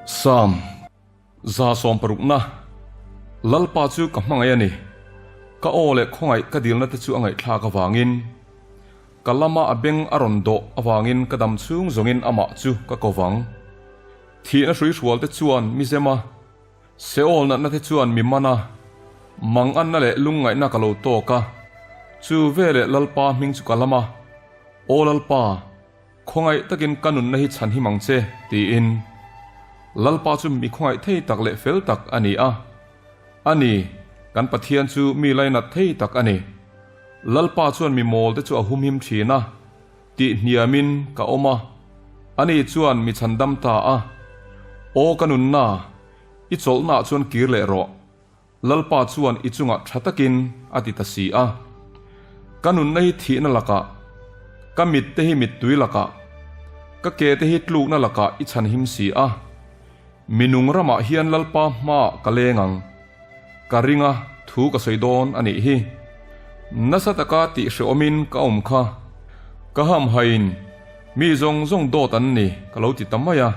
Sam, 160na, Lalpa chu ka hmangaih a ni. Ka aw leh khawngaih ka dilna te chu a ngaihthlak avangin, ka lama a beng a rawn dawh avangin ka dam chhung zawngin amah chu ka ko vang. Thihna hruihrual te chuan mi zem a, Seol natna te chuan mi man a, manganna leh lungngaihna ka lo tawk a, chu veleh Lalpa hming chu ka lam a, Aw Lalpa, khawngaih takin ka nunna hi chhan him ang che, tiin. Lalpa chu mi khawngaih thei tak leh fel tak a ni a. A ni, kan Pathian chu mi lainat thei tak a ni. Lalpa chuan mi mawl te chu a humhim thin a. Tih hniamin ka awm a, ani chuan mi chhandam ta a. Aw ka nunna, i chawlhnaah chuan kir leh rawh. Lalpa chuan i chungah tha takin a ti ta si a. Ka nunna hi thihna lakah, ka mitte hi mittui lakah, ka ke te hi tlukna lakah i chhanhim si a. Mi nung ramah hian Lalpa hmaah ka leng ang. Ka ring a, thu ka sawi dawn a nih hi. Nasa taka tih hrehawmin ka awm kha. Ka hamhaiin mi zawng zawng dawt an ni ka lo ti ta mai a.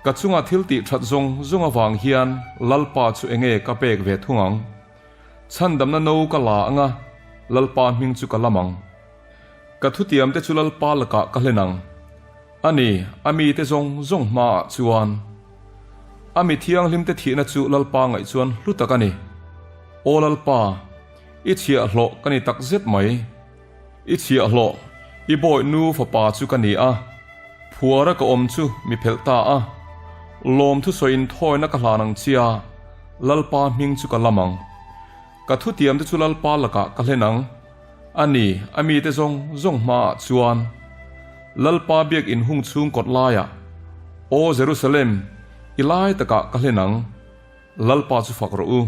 Ka chunga thil tih that zawng zawng avang hian Lalpa chu enge ka pek ve thung ang. Chhandamna no ka la ang a, Lalpa hming chu ka lam ang. Ka thutiamte chu Lalpa lakah ka hlen ang. A ni, a mite zawng zawng hmaah chuan. A mi thianghlimte thihna chu Lalpa ngaih chuan hlu tak a ni. Aw Lalpa, i chhiahhlawh ka ni tak zet mai. I chhiahhlawh, i bawi nu fapa chu ka ni a, phuara ka awm chu mi phelh ta a. Lawmthu sawiin thawina ka hlan ang chia, Lalpa hming chu ka lam ang. Ka thutiamte chu Lalpa lakah ka hlen ang. A ni, a mite zawng zawng hmaah chuan Lalpa biak inhung chhung kawt laiah, Aw Jerusalem, i lai takah ka hlen ang, Lalpa chu fak rawh u.